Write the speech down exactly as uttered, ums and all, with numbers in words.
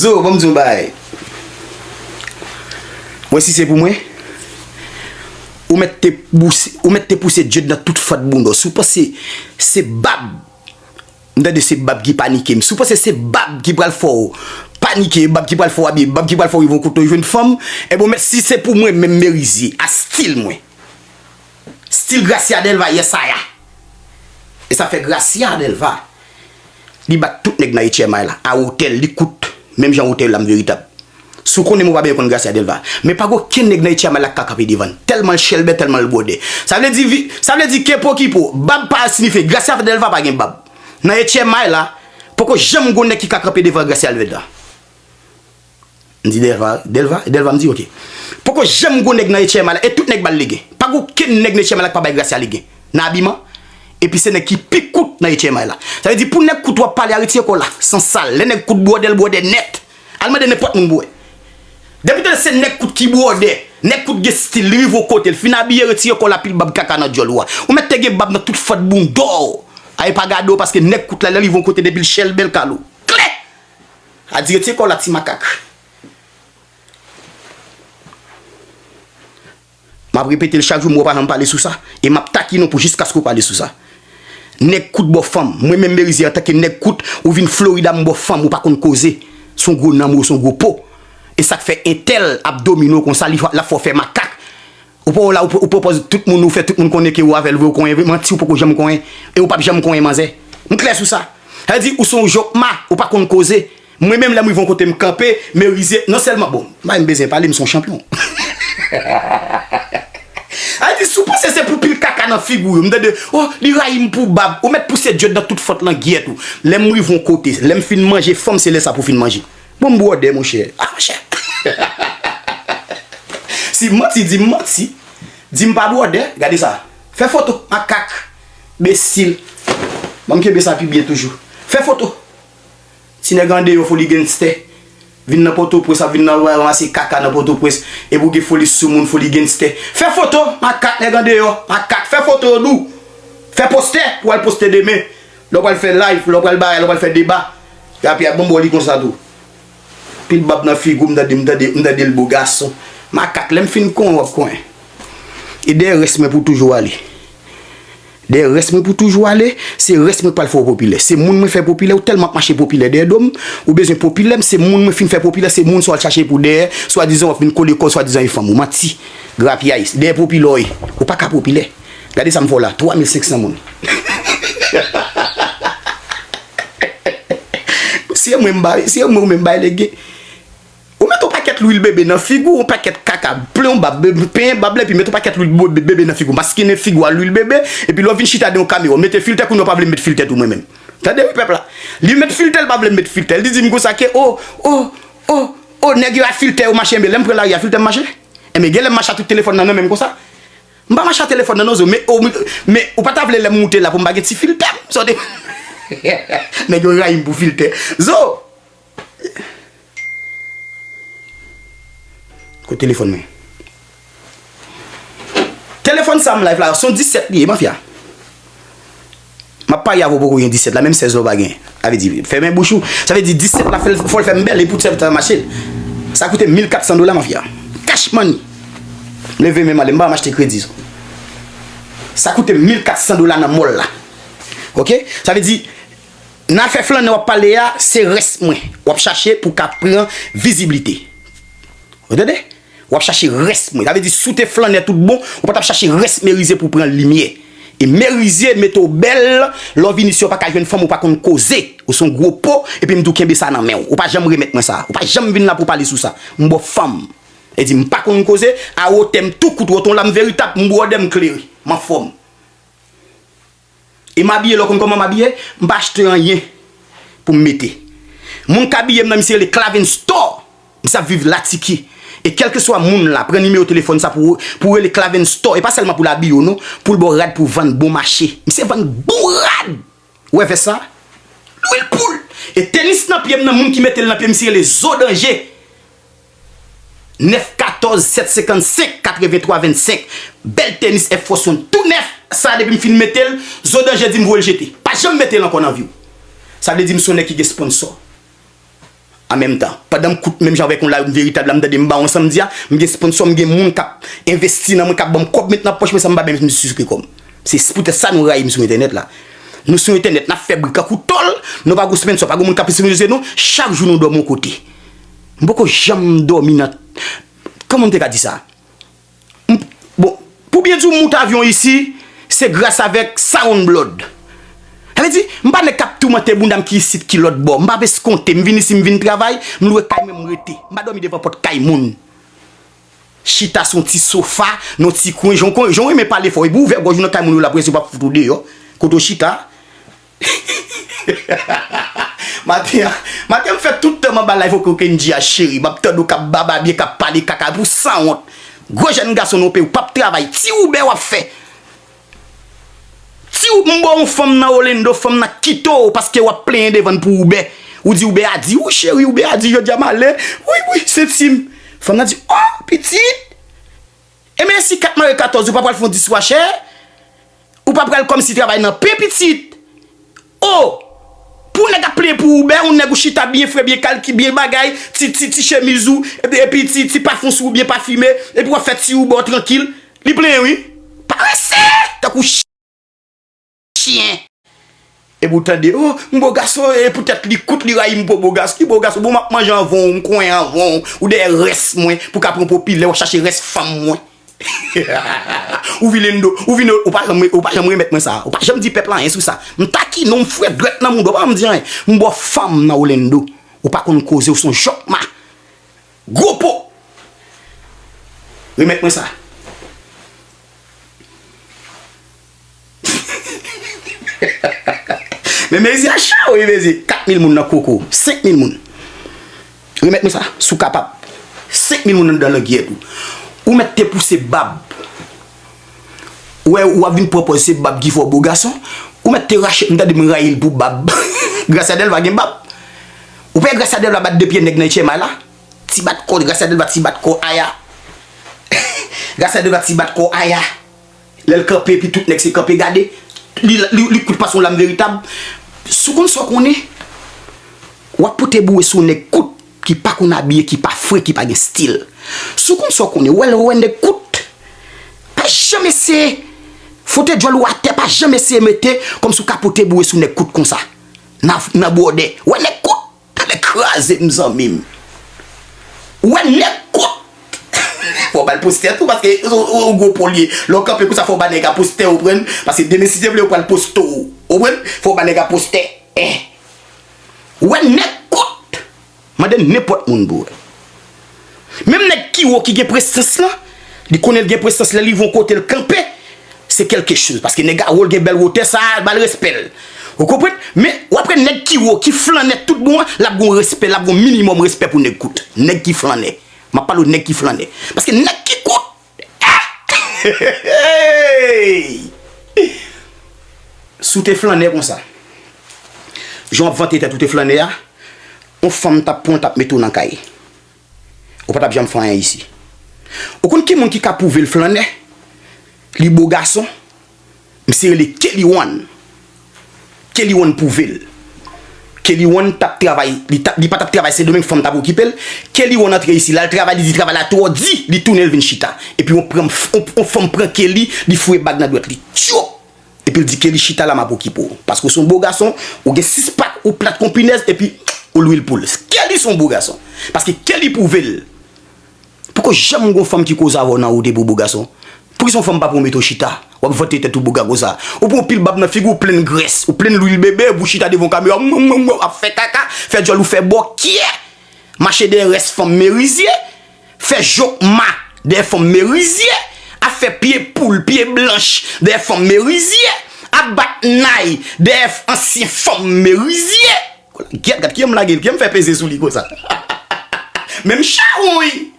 Zo, ban m di w yon bagay. Mwen, si se pou mwen, ou mèt te pouse, ou mèt te pouse djed nan tout fant bounda w. Si w panse se bab, m tande se bab ki panike m. Si w panse se bab ki pral fè w panike, bab ki pral fè w abiye, bab ki pral fè w rive yon kote w jwenn fanm, ebyen, ou mèt, si se pou mwen menm, Merizier, a stil mwen. Stil Gracia Delva, yè sa a. E sa fè Gracia Delva, li bat tout nèg nan H M I la, a wotè l, li kout, menm jan wotè Lam Veritab. Si w konnen mwen, w pa bezwen konn Gracia Delva. Men pa gen okenn nèg nan H M I la k ka kanpe devan l. Tèlman l chèlbè, tèlman l bwòdè. Sa vle di, vi- sa vle di ke po ki po, bab pa siyifi Gracia Delva pa gen bab. Nan H M I la, poko janm gen nèg ki ka kanpe devan Gracia Delva. M di Delva, Delva, Delva, m di, oke. Poko janm gon nèg nan H M I la, e tout nèg ba l legen. Pa gon okenn nèg nan H M I la ki pa bay Gracia legen. Nan abiman, epi se nèg ki pi kout nan H M I la. Sa vle di, pou nèg kout w ap pale a, retire kò w la, san sal. Lè nèg kout bwòdè, l bwòdè nèt. Al mande nenpòt moun pou wè. Depi w tande se nèg kout ki bwòdè, nèg kout gen stil, li rive yon kote, l fin abiye, retire kò w la, pil bab kaka nan djòl ou a. Ou mèt te gen bab nan tout fant bounda w. A, e pa gade w, paske nèg kout la, lè l rive yon kote, depi l chèlbè, l kale w. Klè! A di, retire kò w la, ti makak. M ap repete l chak jou, m wè w pa janm pale sou sa. E m ap takine w pou jiskaske w pale sou sa. Nèg kout ba w fanm. Mwen menm Merizier, antanke nèg kout, ou vin Florida, m ba w fanm, ou pa konn koze. Se yon gwo nanm ou, se yon gwo po. E sa k fè entèl ap domine w konsa, li, l ap fè w fè makak. Ou pa w la, ou, ou pwopoze tout moun, ou fè tout moun konnen ke ou avè l vre, ou konyen vre, manti, ou poko janm konyen. E ou p ap janm konyen manzè. M klè sou sa. Sa vle di, ou se yon jòkma, ou pa konn koze. Mwen menm, lè m rive yon kote, m kanpe, Merizier, non sèlman, bon, m pa menm bezwen pale, m se yon chanpyon. Sa vle di, si w panse se pou pil kaka nan figi w yo, m tande, oh, li rayi m pou bab, ou mèt pouse djòd nan tout fant langyèt ou. Lè m rive yon kote, lè m fin manje fanm, se lè sa pou w fin manje. Bon, m bwòdè, monchè. Ah, monchè. Si m manti, di m manti. Di m pa bwòdè, gade sa. Fè foto, makak, enbesil. Ban m kenbe sa pi byen toujou. Fè foto. Ti nèg andeyò, fò li genstè. Vin nan Pòtoprens, ap vin nan ranmase kaka nan Pòtoprens. Epi w gen foli sou moun, foli genstè. Fè foto, makak nèg andeyò, makak. Fè foto, dou. Fè postè, pou w al poste demen. Lè w pral fè live, lè w pral bagay, lè w pral fè deba. Epi ap bon bò li konsa tou. Pil bab nan figi w, m tande, m tande, m tande l bo gason. Makak, lè m fin konyen, w ap konyen. E dèyè rès mwen pou toujou ale. Dèyè rès mwen pou toujou ale, se rès mwen k pral fè w popilè. Se moun mwen fè popilè, ou tèlman ap mache popilè dèyè do m, ou bezwen popilè, m se moun mwen fin fè popilè, se moun sa w al chache pou dèyè, swadizan w ap vin kole kò w, swadizan e fanm ou. Manti, grapyay, dèyè popilè w ye. Ou pa ka popilè. Gade sa m fè w la, twa mil senk san moun. Si e mwen m bay, si e mwen ou menm bay lege. Ou mete yon pakèt lwil bebe nan figi w, yon pakèt kaka, plen yon bab, be- penyen bab la, epi mete yon pakèt lwil bo- bebe nan figi w. Maskinen figi w a lwil bebe, epi lè w vin chita de yon kamera, w mete filtè, kounye a w pa vle m met filtè tou mwen menm. Tande wi pèp la. Li met filtè, l pa vle m met filtè. Li di m konsa ke, oh, oh, oh, oh, nèg yo a filtè yo mache, enben lè m pran lari a filtè m mache. Enben gen lè m mache a tout telefòn nan nan men m konsa. M pa mache a telefòn nan non, zo, men, oh, men, men ou pa ta vle lè m moute la pou m pa gen ti filtè m, sa w te. Nèg yo rayi m pou filtè. Zo! Kote telefòn mwen? Telefòn sa m live la, se yon disèt li ye, mafya. M ap parye avè w poko gen disèt la, menm sèz la w pa gen. Sa vle di, fèmen bouch ou. Sa vle di disèt la, fè l- fò l fè m bèl, e pou disèt la mache. Sa koute mil kat san dola, mafya. Cash money. M leve men m ale, m pa janm achte kredi. Sa koute mil kat san dola nan mall la. Oke? Sa vle di, nan afè flannè w ap pale a, se rès mwen w ap chache pou w ka pran viziblite. Ou tande? W ap chache rès mwen. Sa vle di, si w te flannè tout bon, ou pa t ap chache rès Merizier pou w pran limyè. E Merizier mete w bèl, lè w vin isi, w pa ka jwenn fanm, ou pa konn koze. Ou se yon gwo po, epi m di w kenbe sa nan men w. Ou pa janm remèt mwen sa. Ou pa janm vin la pou w pale sou sa. M ba w fanm. E di, m pa konn koze, a wotè m tou kout, wotè yon lam veritab, m bwòdè, m klere. M anfòm. E m abiye, lè w konn kòman m abiye, m pa achte anyen pou m mete. Moun k abiye m nan, misye rele Claven Store. Misye ap viv Latiki. E kèlkeswa moun la, pran nimewo telefòn sa pou, pou rele Claven Store. E pa sèlman pou l abiye w non, pou l ba w rad pou vann bon mache. Misye vann bon rad! Ou wè vès sa? Lwil poul! E tenis nan pye m nan, moun ki mete l nan pye m, misye rele Zo Danje. Nèf katòz sèt senkannsenk katrevenntwa vennsenk. Bèl tenis Air Force One tou nèf. Sa depi m fin mete l, Zo Danje di m voye l jete. Pa janm mete l ankò nan vi w. Sa vle di m se yon nèg ki gen sponsò. An menm tan, pandan m kout menm jan avèk yon la, yon veritab la, m tande m ba w ansanm di a, m gen sponsò, m gen moun k ap envesti nan mwen, k ap ban m kòb met nan pòch mwen san m pa menm sispèk kòb. Se poutèt sa nou rayi m sou entènèt la. Nou sou entènèt, n ap fè bri kankou tòl, nou pa gen sponsò, pa gen moun k ap sponsoze nou, chak jou nou dòmi yon kote. M poko janm dòmi nan, kòman m te ka di sa? M- bon, pou byen di w, m moute avyon isi, se gras avèk Sound Blood. Sa vle di, m pa nèg k ap toumante bounda m ki isit, ki lòt bò. M p ap eskonte, m vin isi, m vin travay, m lwe kay mwen, m rete. M pa dòmi devan pòt kay moun. Chita sou yon ti sofa, nan yon ti kwen, jan w kon- jan w renmen pale fò, epi w ouvè gòj ou nan kay moun yo la, prèske yo p ap fout ou deyò. Kote w chita? Maten an, maten an m fè tout tan m anba live, oke, oke, N G A cheri, m ap tande w k ap bababye, k ap pale kaka pou sanwont. Gwo jèn gason nan yon peyi, ou p ap travay, ti Uber w ap fè. Ti Uber, m ba w yon fanm nan Orlando, fanm nan kite w paske w ap plenyen devan l pou Uber. Ou di Uber a di, wi cheri, Uber a di, jodi a m ale, wi, wi, senti m. Fanm nan di, o, pitit, e men si kat mare katòz, ou pa pral fè yon dishwasher? Ou pa pral kòmsi travay nan pen, pitit? O! Pou nèg ap plenyen pou Uber, yon nèg ou chita byen fre, byen kalki, byen bagay, ti, ti, ti chemiz ou, epi, epi ti, ti pafon sou ou byen pafime, epi w ap fè ti Uber w trankil. Li plenyen, wi. Parese! Tankou ch- chyen. Epi w tande, o, m bo gason, e poutèt li kout, li rayi m pou bo gason. Ki bo gason? Bon, m ap manje anvan w, m konyen anvan w, ou dèyè rès mwen, pou ka pran popilè, w ap chache rès fanm mwen. Ou vin Lendo, ou vin, ou pa janm, ou pa janm remèt mwen sa. Ou pa janm di pèp la anyen sou sa. M takine w, m fwèt dwèt nan mouda w, ou pa janm di anyen. M ba w fanm nan Orlando. Ou pa konn koze, ou se yon jòkma. Gwo po. Remèt mwen sa. Men mezi a cho, wi, mezi. Kat mil moun nan koko. Senk mil moun. Remèt mwen sa, si w kapab. Senk mil moun anndan langyèt ou. Ou mèt te pouse bab. Ou wè, ou ap vin pran pòz se bab ki fè w bo gason. Ou mèt te rache, m tande m rayi l pou bab. Gracia Delva gen bab. Ou pa wè Gracia Delva bat de pye nèg nan H M I la? Ti bat kò, Gracia Delva ti bat kò aya. Gracia Delva ti bat kò aya. Lè l kanpe, epi tout nèg se kanpe gade. Li, li, li kout pa se yon lam veritab. Si w konn sa w konnen, w ap pote boure sou yon nèg kout ki pa konn abiye, ki pa fre, ki pa gen stil. Si w konn sa w konnen, w wè lè w wè nèg kout, pa janm eseye fwote djòl ou atè, pa janm eseye mete kòmsi w ka pote boure sou nèg kout konsa. Nan, nan bwòdè. W wè nèg kout, Tande kraze m, zanmi m. Ou wè nèg kout. Fò w ba l postè tou, paske ou, ou, ou gwo po l ye. Lè w kanpe konsa, fò w ba nèg a postè, ou konprann? Paske demen, si Dye vle, yo pral poste w. Ou konprann? Fò w ba nèg a postè. Eh. Ou wè nèg kout. Mande nenpòt moun pou wè. Menm nèg ki wo, ki gen prestans lan, li konnen l gen prestans, lè li rive yon kote l kanpe, se kèlke choz. Paske nèg a wo, l gen bèl wotè sa, ba l respè l. Ou konprann? Men, w ap wè nèg ki wo, ki flannè tout bon an, l ap gen yon respè, l ap gen yon minimòm respè pou nèg kout. Nèg ki flannè. M ap pale w nèg ki flannè. Paske nèg ki kout, ah! Si w te flannè konsa, jan w ap vante tèt ou te flannè a, yon fanm t ap pran w, t ap mete w nan kay. Ou pa t ap janm fè anyen isi. Ou konn ki moun ki ka pwouve l flannè? Li bo gason. Misye rele Kelly One. Kelly One pwouve l. Kelly One t ap travay, li t ap, li pa t ap travay Sendomeng, fanm t ap okipe l. Kelly One antre isi, l al travay, li di travay la twò di, li tounen, l vin chita. Epi yon pran, yon, yon fanm pran Kelly, li foure bag nan dwèt li. Tchou! Epi l di, Kelly, chita la, m ap okipe w. Paske w se yon bo gason, ou gen sis pak, ou plat kon pinèz, epi ou lwil poul. Kelly se yon bo gason. Paske Kelly pwouve l. Poko janm gen yon fanm ki koze avè w nan wout epi w bo gason. Poukisa yon fanm pa pran w mete w chita? W ap vante tèt ou bouga konsa. Ou pran yon pil bab nan figi w, ou plenn grès, ou plenn lwil bebe, epi w chita devan yon kamera, mwen, mwen, mwen, ap fè kaka, fè djòl ou fè bòkyè. Mache dèyè rès fanm merizye, fè jòkma dèyè fanm merizye, ap fè pye poul, pye blanch dèyè fanm merizye, ap bat nay dèyè ansyen fanm merizye. Gyèt, gad kijan m lage l, kijan m fè peze sou li konsa. Men m chawony,